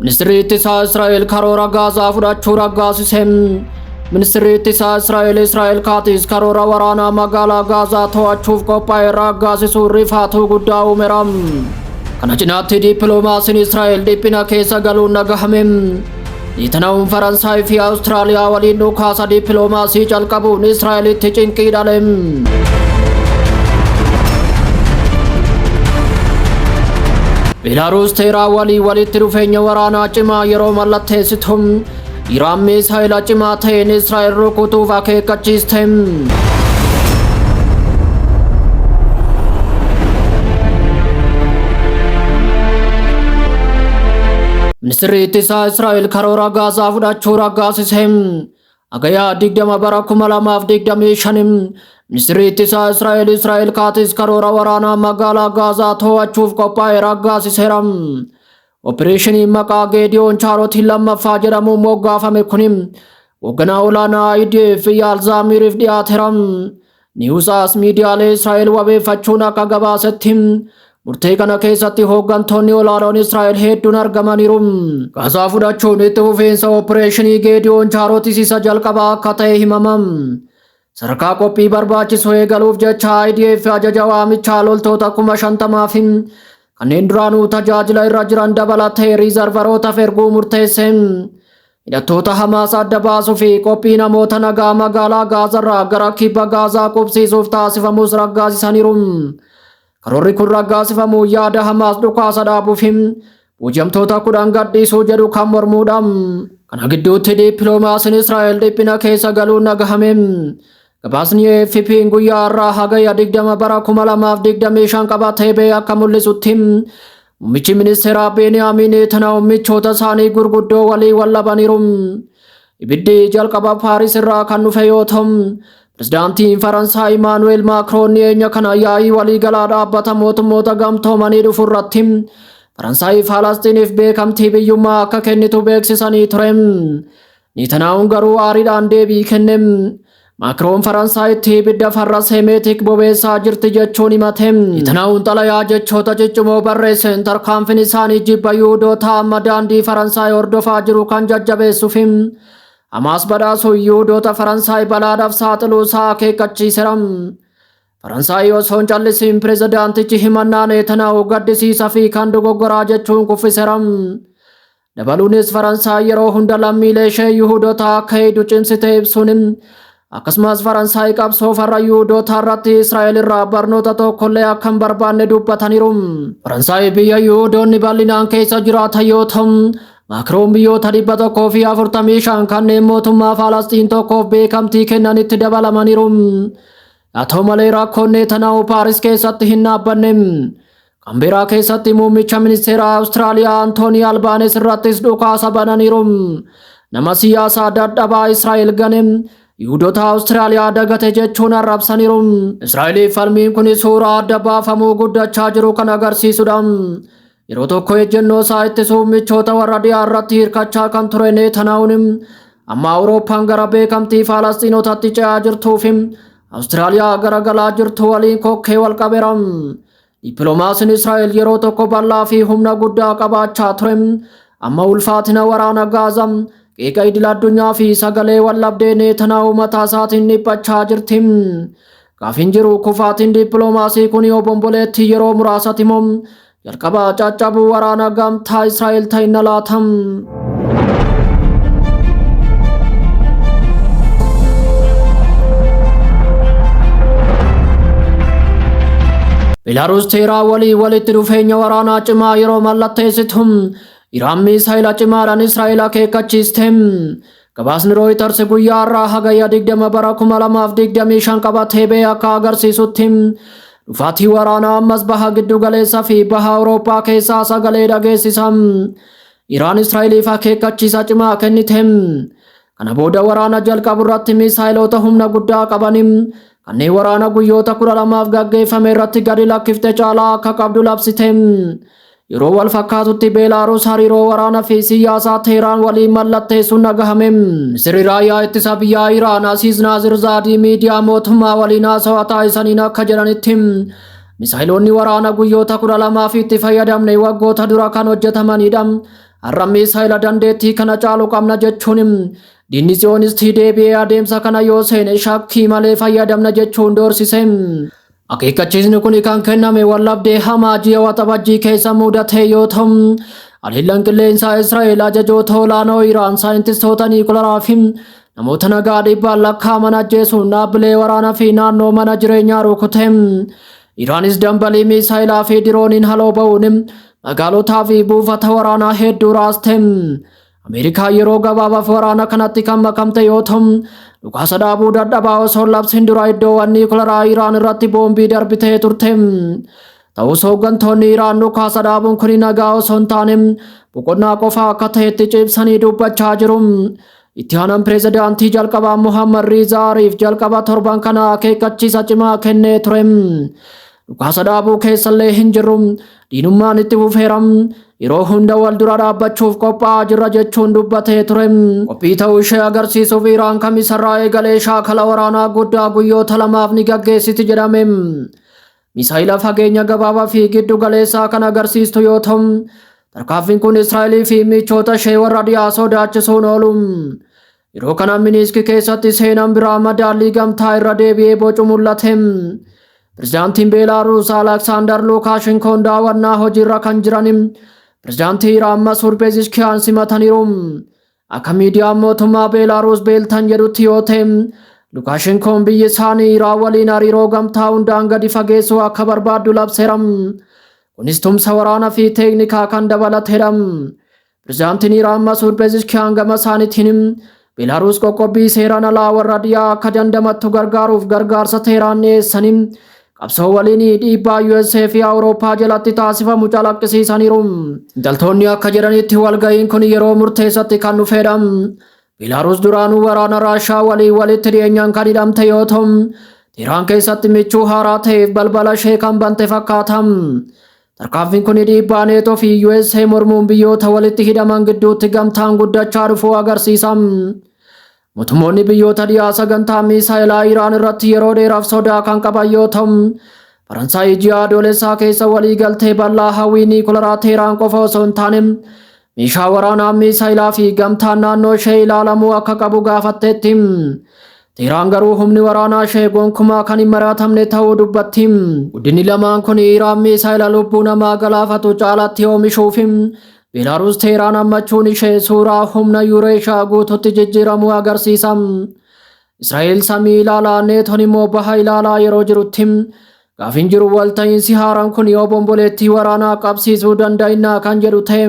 Ministirri ittisaa Israa'el karoora Gaazaa fudhachuu raggaasise. Ministirri ittisaa Israa'el Israa'el Kaatis karoora waraanaa magaalaa Gaazaa to'achuuf qophaa'e raggaasisuun rifaatuu guddaa uumeera. Kana cinaatti dippiloomaasiin Israa'el dhiphina keessa galuun dhagahame. Netanyahuun Faransaay fi Awustiraaliyaa waliin dhukaasa dippiloomaasii calqabuun Israa'elitti cinqii dhale. Beelaaruus Teheraan walii walitti dhufeenya waraanaa cimaa yeroo mallatteessitu Iraan misaa'ila cimaa ta'een Israa'el rukutuuf akeekkachiiste. Ministirri ittisaa Israa'el karoora Gaazaa fudhachuu raggaasise. Hagayya 20 bara 2025 Ministirri ittisaa Israa'el Israa'el Kaatis karoora waraanaa magaalaa Gaazaa to'achuuf qophaa'e raggaasiseera. Opereeshiniin maqaa Geediyoon Chaarotiin lammaffaa jedhamuun moggaafame kun hoogganaa olaanaa IDF Eyal Zaamiriif dhiyaateera. Niwusaas miidiyaalee Israa'el wabeeffachuun akka gabaasetti murtee kana keessatti hooggantoonni olaanoon Israa'el hedduun argamaniiru. Gaazaa fudhachuun itti fufiinsa opereeshinii Geediyoon Chaarotis isa jalqabaa akka ta'e himama. Sadarkaa qophii barbaachisu eegaluuf jecha IDF ajaja waamichaa loltoota 50,000 fi kanneen duraanuu tajaajila irra jiran dabalatee riizarvarootaaf erguu murteesse. Hidhattoota Hamaas adda baasuu fi qophii namoota nagaa magaalaa Gaazarraa gara kibba Gaazaa qubsiisuuf taasifamus raggaasisaniiru. Karoorri kun raggaasifamuu yaada Hamaas dhukaasa dhaabuu fi booji'amtoota 10 gadhiisuu jedhu kan mormuudha. Kana gidduutti dippiloomaasiin Israa'el dhiphina keessa galuun dhagahame. Gabaasni AFP'n guyyaa har'aa Hagayya 20 bara 2025 qabatee ba'e akka mul'isutti muummichi ministeeraa Beeniyaamin Netanyahu michoota isaanii gurguddoo walii wal dhabaniiru. Ibiddi jalqaba Paaris irraa kan dhufe yoo ta'u, pirezidaantiin Faransaay Imaanu'eel Maakroon dhiyeenya kana yaa'ii waliigalaa dhaabbata mootummoota gamtoomanii dhufu irratti Faransaay Falasxiiniif beekamtii biyyummaa akka kennitu beeksisanii ture. Netanyahuun garuu aariidhaan deebii kenne. Maakroon Faransaayitti ibidda farra Seemeetik bobeessaa jirti jechuun himate. Netanyahuun xalayaa jechoota ciccimoo barreesseen tarkaanfiin isaanii jibba Yihuudootaa amma daandii Faransaay hordofaa jiru kan jajjabeessuu fi Hamaas badhaasuu Yihuudoota Faransaay balaadhaaf saaxiluu isaa akeekkachiiseera. Faransaay osoo hin callisiin pirezidaantichi himannaa Netanyahu gaddisiisaa fi kan dogoggoraa jechuun kuffiseera. Dabaluunis Faransaay yeroo hunda lammiilee ishee Yihuudotaa akka eegdu cimsitee ibsuun akkasumas Faransaay qabsoo farra Yihuudootaa irratti Israa'el irraa barnoota tokkollee akka hin barbaanne dubbataniiru. Faransaay biyya Yihuudoonni bal'inaan keessa jiraatan yoo ta'u, Maakroon biyyoota 145 kanneen mootummaa Falasxiin tokkoof beekamtii kennanitti dabalamaniiru. Haa ta'u malee rakkoon Netanyahu Paaris keessatti hin dhaabbanne. Kaanberaa keessatti muummicha ministeera Awustiraaliyaa Antoonii Albaanes irrattis dhukaasa bananiiru. Nama siyaasaa dadhabaa Israa'el gane Yihudoota Awustiraaliyaa dagate jechuun arrabsaniiru. Israa'eliif falmiin kun suuraa adda baafamuu guddachaa jiru kan agarsiisudha. Yeroo tokko ejjennoo isaa ittisuuf michoota warra dhiyaa irratti hirkachaa kan ture Netanyahuun amma Awurooppaan gara beekamtii Falasxiinotatti ce'aa jirtuu fi Awustiraaliyaa garagalaa jirtu waliin kokkee wal qabeera. Dippiloomaasiin Israa'el yeroo tokko bal'aa fi humna guddaa qabaachaa ture. Amma ulfaatina waraana Gaazaa, qeeqa idil addunyaa fi sagalee waldhabdee Netanyahu mataa isaatiin dhiphachaa jirti. Gaafiin jiru kufaatiin dippiloomaasii kun yoo bomboleetti yeroo muraasati moo jalqaba caccabuu waraana gamtaa Israa'el ta'inna laata? Beelaaruus Teheraan walii walitti dhufeenya waraanaa cimaa yeroo mallatteessitu Iraan misaayila cimaadhaan Israa'el akeekkachiiste. Gabaasni Rooyiters guyyaa har'aa Hagayya 20 bara 2025 qabatee ba'e akka agarsiisutti dhufaatii waraanaa ammas baha giddu galeessa fi baha Awurooppaa keessaa sagalee dhageessisa. Iraan Israa'eliif akeekkachiisa cimaa kennite. Kana booda waraana jalqabu irratti miisaayiloota humna guddaa qabanii kanneen waraana guyyoota 12f gaggeeffame irratti gadi lakkifte caalaa akka qabdu labsite. Yeroo wal fakkaatutti Beelaaruus hariiroo waraana fi siyaasaa Teheraan waliin mallatteessuun dhagahame. Ministirri raayyaa ittisa biyyaa Iraan Asiis Naazir Zaadii miidiyaa mootummaa waliin haasawaa taasisaniin akka jedhanitti misaayiloonni waraana guyyoota 12f itti fayyadamne waggoota dura kan hojjetamanidha. Har'a miisaayila dandeettii kana caalu qabna jechuun, diinni Ziyoonistii deebi'ee adeemsa kana yoo seene shakkii malee fayyadamna jechuun doorsise. Akeekkachiisni kun kan kenname wallabdee hamaa ji'a Waxabajjii keessa mudate yoo ta'u, haleellaan qilleensaa Israa'el ajajoota olaanoo Iraan, saayintistoota niikularaa fi namoota nagaa dhibbaan lakkaa'aman ajjeesuun dhaabbilee waraanaa fi naannoo mana jireenyaa rukute. Iraanis dambalii miisaayilaa fi dirooniin haloo ba'uun magaalotaa fi buufata waraanaa hedduu raaste. Ameerikaan yeroo gabaabaaf waraana kanatti kan makamte yoo ta'u, dhukaasa dhaabuu dadhabaa osoo labsiin dura iddoowwan niikularaa Iraan irratti boombii darbitee turte. Ta'us hooggantoonni Iraan dhukaasa dhaabuun kun nagaa osoo hin taane boqonnaa qofa akka ta'etti cimsanii dubbachaa jiru. Itti aanaan pireezidaantii jalqabaa Muhammad Riizaa Ariif jalqaba torban kana akeekkachiisa cimaa kennee ture. Dhukaasa dhaabuu keessallee hin jirru. Diinummaan itti fufeera. Yeroo hunda wal dura dhaabbachuuf qophaa'aa jirra jechuun dubbatee ture. Qophii ta'uu ishee agarsiisuuf Iraan kamisarraa eegalee shaakala waraanaa guddaa guyyoota lamaaf ni gaggeessiti jedhame. Misaayila fageenya gabaabaa fi giddu galeessaa kan agarsiistu yoo ta'u, tarkaanfiin kun Israa'elii fi michoota ishee warra dhiyaa sodaachisuun oolu. Yeroo kana Miniisk keessatti seenaan biraa madaallii gamtaa irra deebi'ee bocu mul'ate. Pirezidaantiin Beelaaruus Aleksaandar Lukaashenkoon daawwannaa hojiirra kan jiran pirezidaantii Iraan Masuud Pezeshkiyaan simataniiru. Akka miidiyaan mootummaa Beelaaruus Beeltan jedhutti yoo ta'e, Lukaashenkoon biyyi isaanii Iraan waliin hariiroo gamtaa hundaan gadi fageessuu akka barbaaddu labseera. Kunis tumsa waraanaa fi teeknikaa kan dabalatedha. Pirezidaantiin Iraan Masuud Pezeshkiyaan gama isaaniitiin Beelaaruus qoqqobbii seeraan alaa warra dhiyaa akka dandamattu gargaaruuf gargaarsa Teheraan dhiyeessanii qabsoo waliin dhiibbaa USA fi Awurooppaa jalatti taasifamu calaqqisiisaniiru. Xiinxaltoonni akka jedhanitti walga'iin kun yeroo murteessatti kan dhufedha. Beelaaruus duraanuu waraana Raashaa waliin walitti dhiyeenyaan kan hidhamte yoo ta'u, Teheraan keessatti michuu haaraa ta'eef balbala ishee kan bante fakkaata. Tarkaanfiin kun dhiibbaa Neetoo fi USA mormuun biyyoota walitti hidhaman gidduutti gamtaan guddachaa dhufuu agarsiisa. Mootummoonni biyyoota dhiyaa sagantaa miisaayilaa Iraan irratti yeroo dheeraaf sodaa kan qaban yoo ta'u, Faransaay ji'a Adoolessaa keessa walii galtee bal'aa hawwii niikularaa Teheraan qofa osoo hin taane meeshaa waraanaa miisaayilaa fi gamtaan naannoo ishee ilaalamuu akka qabu gaafatteetti. Teheraan garuu humni waraanaa ishee gonkumaa kan hin mari'atamne ta'uu dubbatti. Guddinni lamaan kun Iraan miisaayila lubbuu namaa galaafatu caalatti oomishuuf Beelaaruus Teheraan hammachuun ishee suuraa humna Yuureeshaa guututti jijjiiramuu agarsiisa. Israa'el samii ilaalaa, Neetoon immoo baha ilaalaa yeroo jirutti gaafiin jiru walta'iinsi haaraan kun yoo bomboleettii waraanaa qabsiisuu danda'innaa kan jedhu ta'e.